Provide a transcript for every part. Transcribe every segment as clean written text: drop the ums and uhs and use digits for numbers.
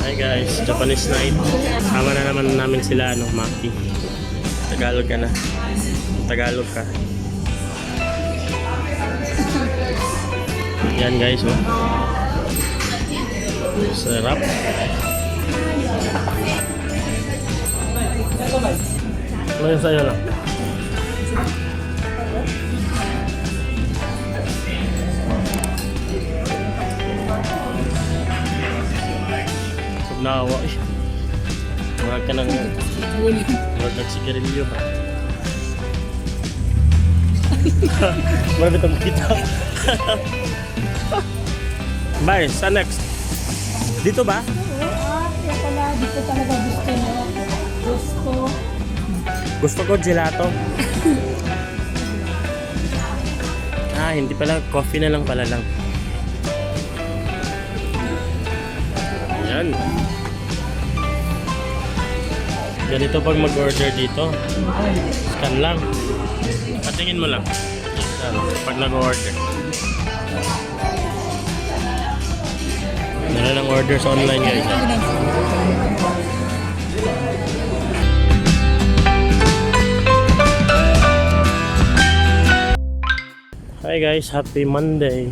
Hi guys, Japanese night. Sama na naman namin sila, ano, Maki. Tagalog ka na. Tagalog ka. Yan guys, oh. Sarap. Ano yung sa'yo lang? Nawa eh. Murag ka ng murag nagsigarilyo ba? Murag ito makita. Bye, sa next. Dito ba? Ah, kaya pala dito talaga gusto mo. Gusto. Gusto ko gelato. Ah, hindi pala. Coffee na lang pala lang. Yan. Ganito pag mag-order dito. Scan lang. Patingin mo lang. Yan, pag nag-order. Meron lang order sa online, guys. Ah. Hi guys, happy Monday.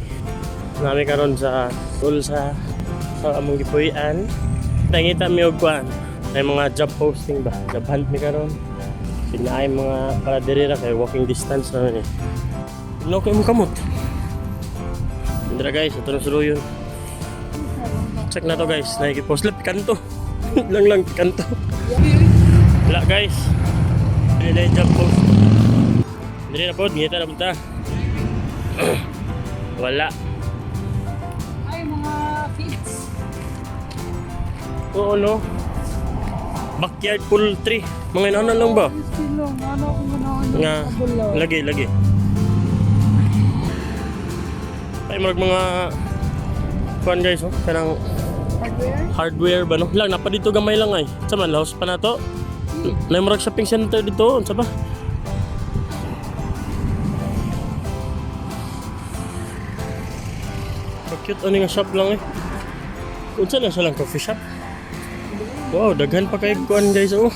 Nami karon sa Tulsa sa among gipuy-an. Nangita mi og kuan. May mga job posting ba? Job hunt mi karon. Sila ay mga para diri ra kay walking distance na ni. No kay mo kamot. Indra guys, ito na suluyon. Check na to guys, nakikipost lang pikanto. Lang lang pikanto. Wala guys. Hindi na yung job post. Diri na po, ngita na punta. Wala. Ay, mga feeds. Oo, no? Backyard poultry. Mga inana lang ba? Sino? Ano kung ano ano? Nga, lagi, lagi. Ay, mag mga kuan guys, oh. Kanang Hardware? hardware ba, no? Lang, napa dito gamay lang ay. Sa man, laos pa na to. Nay murag shopping center dito, unsa ba? So cute ani nga shop lang eh. Unsa lang siya lang coffee shop? Wow, daghan pa kay kuan guys oh.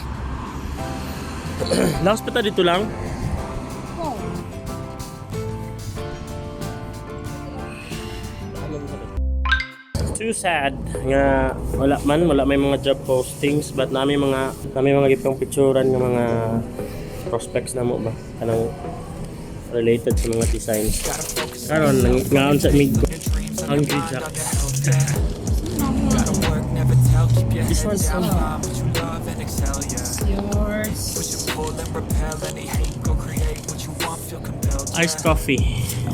Laos pa ta dito lang. Oh. Too sad nga wala man, wala may mga job postings, but nami mga gipang picturean nga mga prospects na mo ba kanang related sa mga designs karon nang ngaon sa mig Hungry Jack. Gotta work, never tell, keep your This head one's down, some- find what you love and excel, yeah. Yours. Push and pull and repel any hate, go create what you want, feel compelled, yeah. Iced coffee.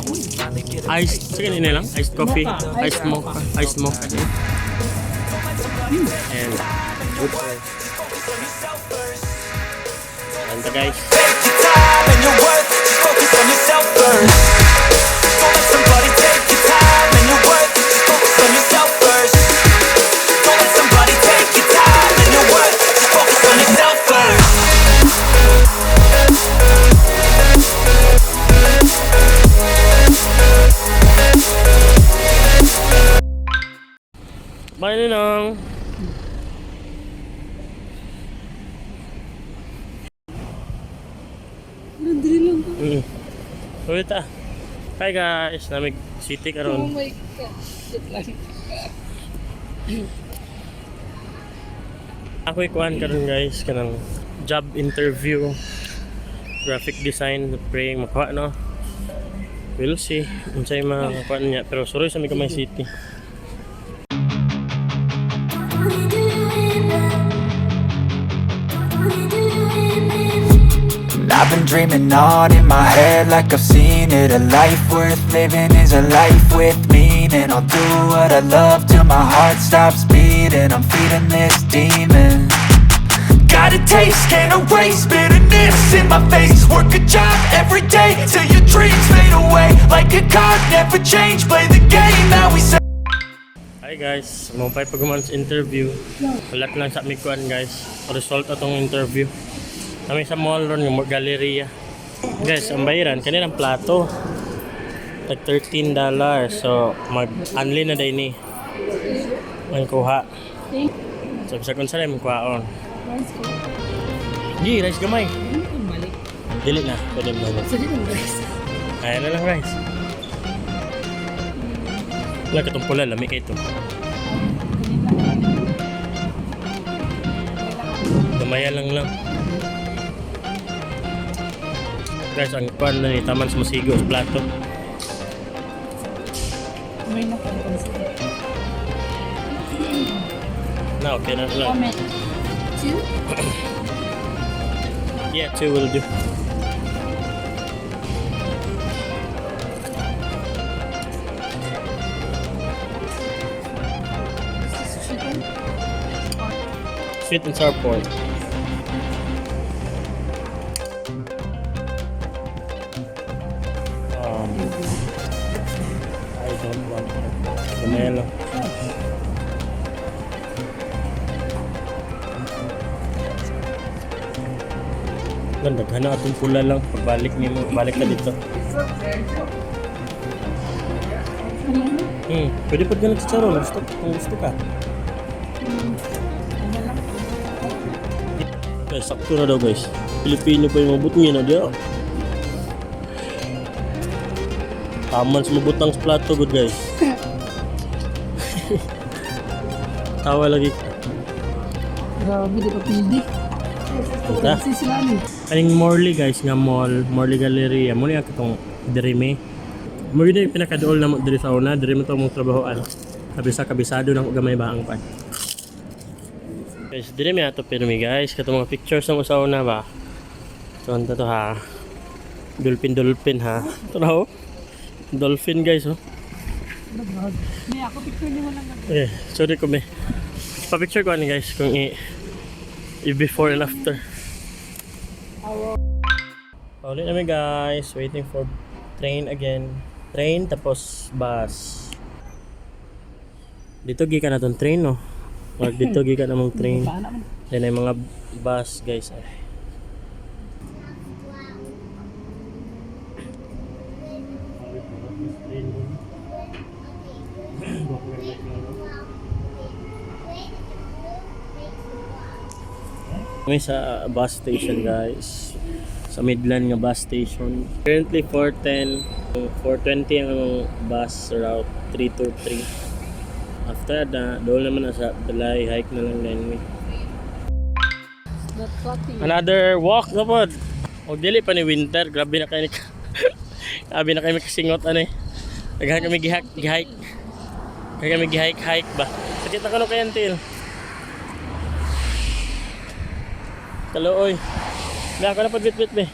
When you finally get a Iced, taste sige nila lang, iced coffee. Mocha. Iced mocha, iced mocha and water. And the guys. Take your time and your worth, just focus on yourself first. Don't let somebody take your time and your worth, just focus on yourself first. Don't let somebody take your time and your worth, just focus on yourself first. Bye, Ninong. Nandiri lang. Ulit ah. Hi guys, namig city Oh karon. my God. Shit lang. Ako ikuan karon guys kanang job interview, graphic design, praying makuha no. We'll see unsay makuha niya pero suroy sa mi gamay city. I've been dreaming on in my head like I've seen it. A life worth living is a life with meaning. I'll do what I love till my heart stops beating. I'm feeding this demon. Got a taste, can't erase bitterness in my face. Work a job every day till your dreams fade away. Like a card, never change, play the game that we say. Hi guys, mo pa'y paghuman sa interview. Wala lang sa mi kuan guys. Result atong interview. Kami sa mall ron yung galleria. Guys, ang bayaran kanilang plato. Tag $13. So mag unli na day ni. Ang kuha. So bisag unsa lang imong kuhaon. Rice ko. Gi, rice gamay. Ano kung balik? Dili na, pwede mo na. Sa din rice. Kaya na lang rice. Wala katong pula, lami kay ito. Gamaya lang lang. Guys, ang kwan na ni taman sa masigo sa plato. May napansin. Na, okay na lang. Comment. Two? Yeah, two will do. Is this chicken? Sweet and sour pork. I don't want it. Gamaya lang. Ganda, gana atong pula lang. Pagbalik nimo, balik na dito. Pwede pa ganun chicharon. Gusto, kung gusto ka. Guys, sakto na daw, guys. Pilipino pa yung mabot niya na diya. Taman sa mabutang sa plato, good guys. Tawa lagi. Grabe, di pa pili. Punta. Kasi sila ni. Aning Morley guys nga mall, Morley Galleria. Mo ni katong diri. Mo yun yung pinakaduol na mo diri sa una, diri mo to mong trabahoan. Kabisa kabisado na ko gamay ba ang pan. Guys, diri mi ato pirmi guys, katong mga pictures na mo sa una ba. So anta to ha. Dolphin dolphin ha. Ito na oh. Dolphin guys oh. May ako picture niyo lang. Eh, sorry ko me. Pa-picture ko ani guys kung i before and after. Paulit namin guys, waiting for train again. Train tapos bus. Dito gikan na tong train no. Wag dito gikan namang train. Paano man? Then ay mga bus guys. Ay. Kami sa bus station guys. Sa Midland nga bus station. Currently 4:10, 4:20 ang among bus route 323. After na, doon naman na sa Balay, hike na lang din mi. Not floating. Another walk na pod. Og dili pa ni winter, grabe na kay ni. Grabe na kay kasingot ani. Daghan kami gihak, gihike. Daghan kami gihike hike ba. Sakit na kuno kay antil. Kaluoy. Ba ako na pod bit-bit be.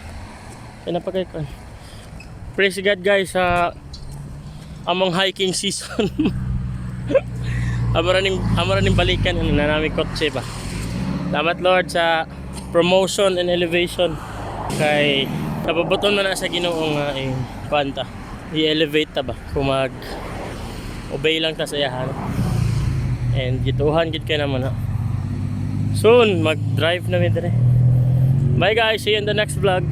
Kaya na pa kay kon. Praise God guys sa among hiking season. Amara ning balikan ano na nami kotse ba. Salamat Lord sa promotion and elevation kay napabuton man na sa Ginoo nga eh, kuan ta. I-elevate ta ba kung mag obey lang ta sa iyahan. And gituhan gid kay naman ha. Soon mag-drive na mi dire. Bye guys, see you in the next vlog.